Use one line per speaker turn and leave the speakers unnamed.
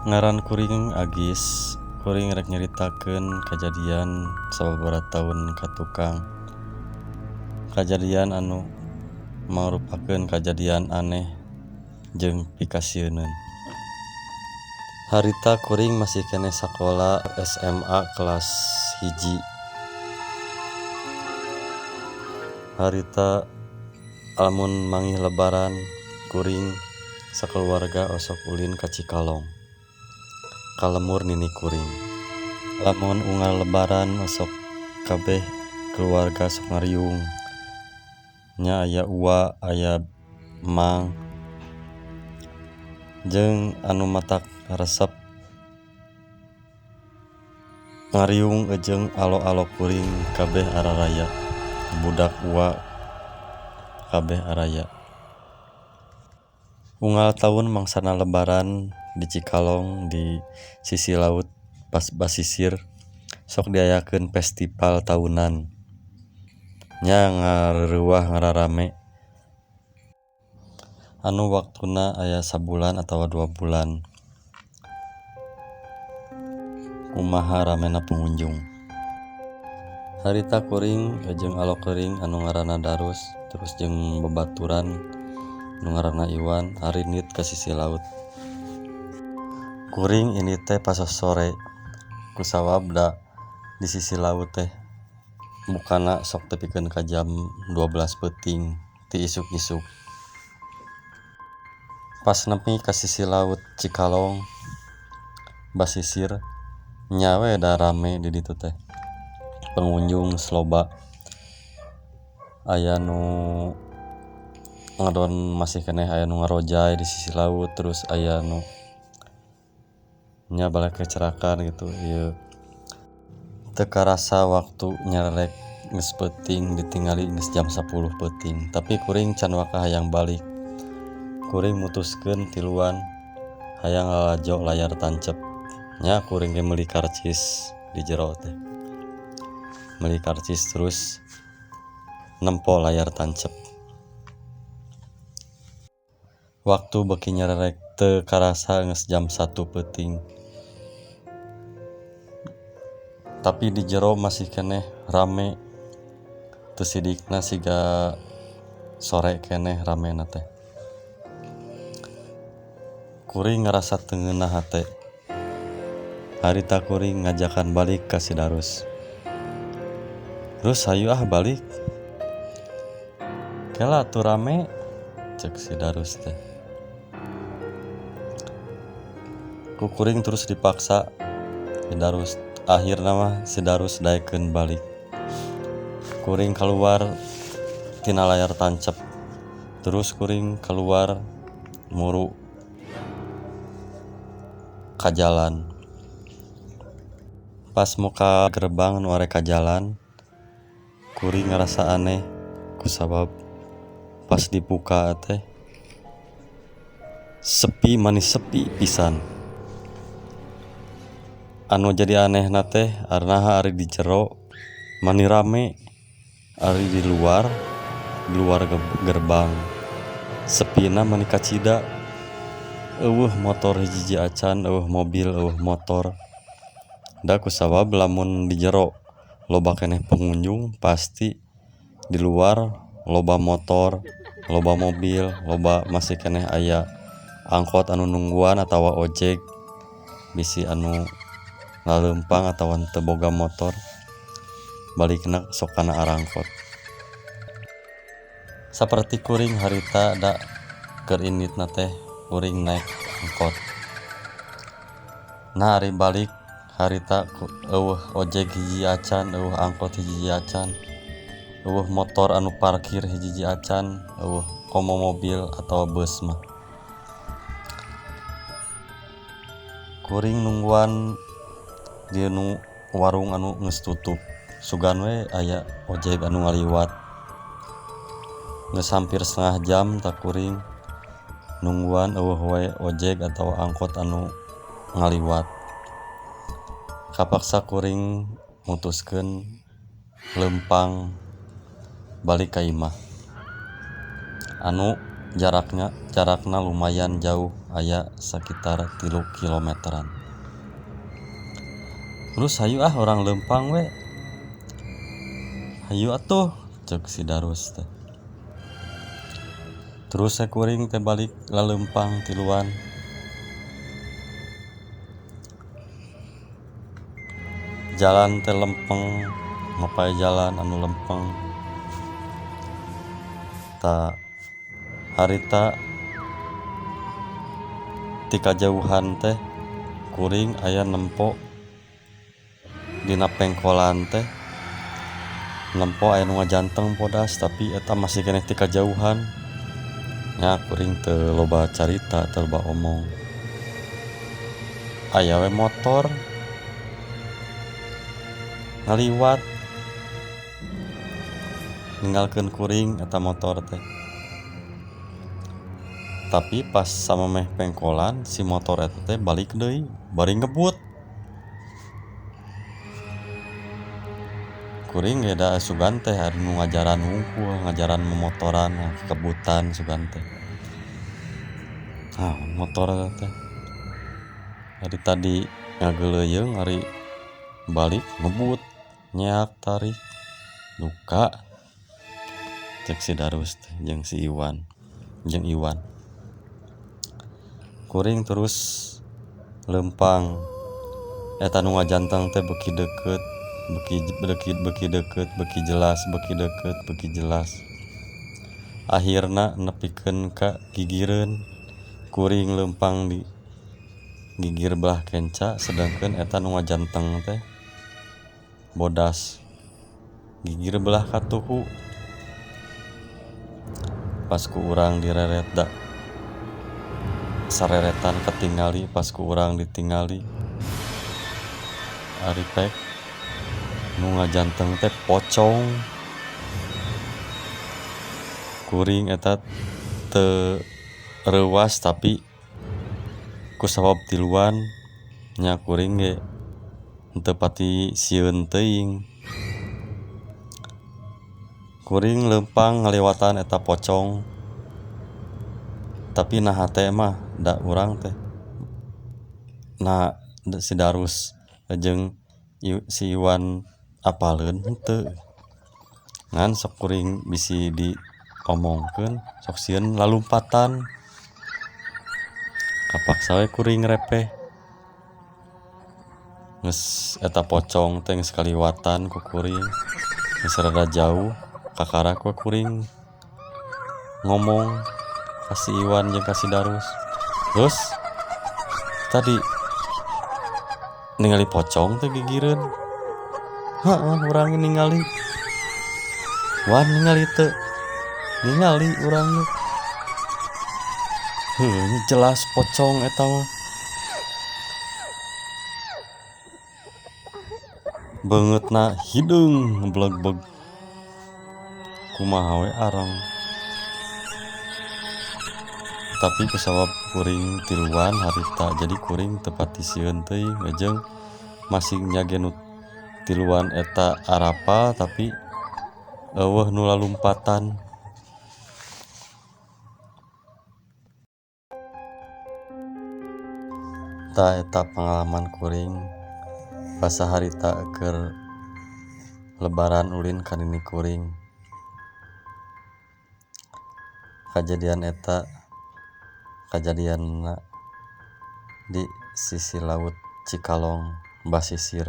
Ngaran kuring Agis, kuring rek nyaritakeun kajadian sababaraha taun ka tukang. Kajadian anu mangrupakeun kajadian aneh jeung pikasieuneun. Harita kuring masih keneh sakola SMA kelas 1. Harita lamun manggih lebaran kuring sakaluarga osok ulin ka Cikalong, ka lembur nini kuring. Lamun unggal lebaran osok kabeh keluarga sok ngariung nya aya uwa aya emang jeung anu matak resep ngariung jeung alo-alo kuring kabeh araraya budak uwa kabeh araya. Unggal taun mangsana lebaran di Cikalong di sisi laut pas basisir sok diayakeun festival tahunan nya ngareuwah ngararame anu waktuna aya sabulan atawa 2 bulan. Kumaha ramena pengunjung. Harita kuring jeung alo kuring anu ngaranna Darus terus jeung babaturan nu ngaranna Iwan arindit ka sisi laut. Kuring ini teh pas sore kusabab da di sisi laut teh bukana sok tepikeun ka jam 12 peuting ti isuk-isuk. Pas nepi ka sisi laut Cikalong basisir nya we da rame di ditu teh. Pengunjung geus loba aya nu ngadon masih keneh aya nu ngarojay di sisi laut terus aya nu nya balakecrakan gitu ieu. Teu karasa waktu nyererek geus peuting ditingali geus jam 10 peuting tapi kuring can waka hayang balik. Kuring mutuskeun tiluan hayang lalajo layar tancep nya kuring ge meuli karcis di jero teh. Meuli karcis terus nempo layar tancep. Waktu beuki nyererek teu karasa geus jam 1 peuting. Tapi di jero masih keneh rame teu sidikna siga sore keneh ramena teh. Kuring ngarasa teu ngeunah hate. Harita kuring ngajakan balik ka si Darus. Terus hayu ah balik. Kela atuh rame cek si Darus teh. Ku kuring terus dipaksa si Darus. Akhirna mah si Darus daekeun balik. Kuring keluar tina layar tancep. Terus kuring keluar muru ka jalan. Pas muka gerbang nu arek ka jalan kuring ngarasa aneh kusabab pas dibuka teh sepi manis sepi pisan. Anu jadi anehna teh naha ari di jero mani rame, ari di luar gerbang sepina mani kacida. Eueuh motor hiji-hiji acan, eueuh mobil, eueuh motor. Da kusabab lamun di jero loba keneh pengunjung pasti di luar loba motor, loba mobil, loba masih keneh aya angkot anu nungguan atawa ojek bisi anu laleumpang atawa teu boga motor balikna sok kana arangkot. Saperti kuring harita da keur inditna teh kuring naek angkot. Nah ari balik harita eueuh ojek hiji acan, eueuh angkot hiji acan, eueuh motor anu parkir hiji acan, eueuh komo mobil atawa bus mah. Kuring nungguan di nu warung anu geus tutup sugan we aya ojek anu ngaliwat. Geus hampir setengah jam tak kuring nungguan eueuh we ojek atawa angkot anu ngaliwat. Kapaksa kuring mutuskeun leumpang balik ka imah anu jarakna lumayan jauh aya sakitar 3 kilometeran. Terus hayu ah urang leumpang we. Hayu atuh ceuk si Darus teh. Terus kuring teh balik laleumpang tiluan. Jalan teh lempeng, mapai jalan anu lempeng. Ta harita ti kajauhan teh kuring aya nempo dina pengkolan teh nempo aya nu ngajanteng bodas tapi eta masih keneh ti kajauhan. Nya kuring teu loba carita, teu loba omong. Aya we motor ngaliwat ninggalkeun kuring eta motor teh. Tapi pas samemeh pengkolan si motor eta teh balik deui bari ngebut. Kuring ge da sugan teh anu ngajaran wungkul, ngajaran memotoran, kekebutan sugan teh. Ah, motor eta teh. Ari tadi ngageleuyeung ari balik ngebut nyeak tarik duka cek si Darus teh jeung si Iwan, jeung Iwan. Kuring terus leumpang eta nu ngajanteng teh beuki deukeut, beuki deukeut, beuki jelas, beuki deukeut, beuki jelas. Akhirna nepikeun ka gigireun. Kuring leumpang di gigir belah kenca sedangkeun eta nu ngajanteng teh bodas gigir belah katuhu. Pas ku urang direret da sareretan katingali, pas ku urang ditingali ari pek nu ngajanteng teh pocong. Kuring eta teu reuwas tapi ku sabab tiluan nya kuring ge teu pati sieun teuing. Kuring leumpang ngaliwatan eta pocong. Tapi naha teh mah da urang teh. Nah si Darus jeung si Iwan apaleun henteu. Ngan sok kuring bisi diomongkeun sok sieun lalumpatan. Kapaksa we kuring repeh. Geus eta pocong teh geus kaliwatan ku kuring. Geus rada jauh kakarak we kuring ngomong ka si Iwan jeung ka si Darus. Terus tadi ningali pocong teh gigireun. Heeh, urang ningali. Wan ningali teu? Ningali urang ge. Heuh, jelas pocong eta mah. Beungeutna hideung ngeblegbeg. Kumaha we arang. Tapi kusabab kuring tiluan harita jadi kuring teu pati sieun teuing jeung masing nya ge nu tiluan eta arapal tapi eueuh nu lalumpatan. Tah eta pengalaman kuring basa harita keur lebaran ulin ka nini kuring. Kajadian eta kajadianna di sisi laut Cikalong Basisir.